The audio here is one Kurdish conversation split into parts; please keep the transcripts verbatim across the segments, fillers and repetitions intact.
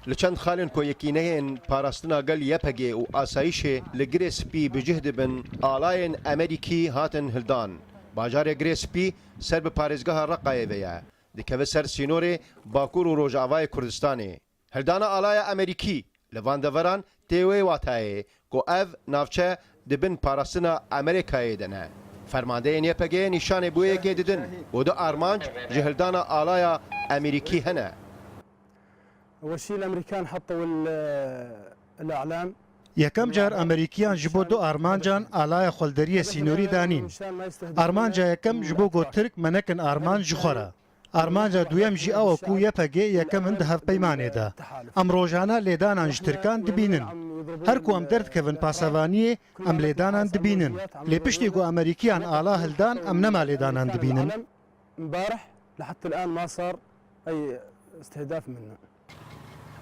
Li çend xalên ku yekîneyên parastina gel Y P G û asayîşê li Girê Spî bi cih dibin, alayên Amerîkî hatin hildan. Bajarê Girê Spî ser bi parêzgeha Reqayê ve ye. Dikeve ser sînorê Bakur û Rojavayê Kurdistanê. Hildana alaya Amerîkî li van deveran tê wê watayê ku ev navçe di bin parastina Amerîkayê de ne. Fermandeyên Y P G'ê nîşanê bi wê yekê didin ku du armanc ji hildana alaya Amerîkî hene. أول شيء الأمريكان حطوا ال- الإعلام. Yekem car Amerîkiyan ji bo du armancan alaya xwelderiyê sînorî danîn. Armanca yekem ji bo ku Tirk me nekin armanc ji xwe re. Armanca duyem jî ew e ku Y P G yekem in di hevpeymanê de. Em rojane lêdanan ji Tirkan dibînin. Her ku em derdikevin pasevaniyê, em lêdanan dibînin. Lê piştî ku Amerîkiyan ala hildan, em nema lêdanan dibînin. امبارح لحتى الآن ما صار أي استهداف منه.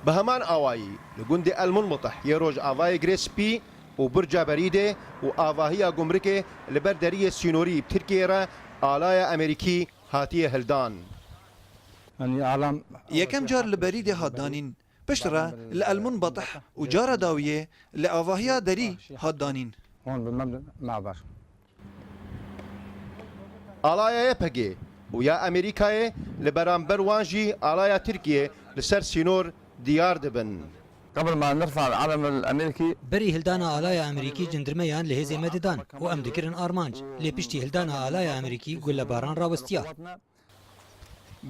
Bi heman awayî li gundê El Munbitih yê rojavayê Girê Spî û Burca Berîdê û avahiya gumrikê li ber deriyê sînorî bi Tirkiyeyê re alaya Amerîkî hatiye hildan. Yekem car li Berîdê hat danîn, piştre li El Munbetih û cara dawiyê li avahiya derî hat danîn. Alaya Y P G û ya Amerîkayê li beramber wan jî alaya Tirkiyê li ser sînor diyar dibin. قبل ما نرفع العلم الامريكي Berî hildana alaya Amerîkî cindirmeyan li hêzê me didan û em dikirin armanc. Lê piştî hildana alaya Amerîkî gulebaran rawestiya.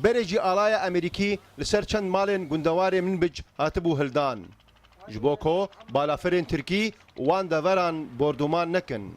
Berê jî alaya Amerîkî li ser çend malên gundewarê Minbic hatibû hildan. Ji bo ku balafirên Tirkî wan deveran borduman nekin.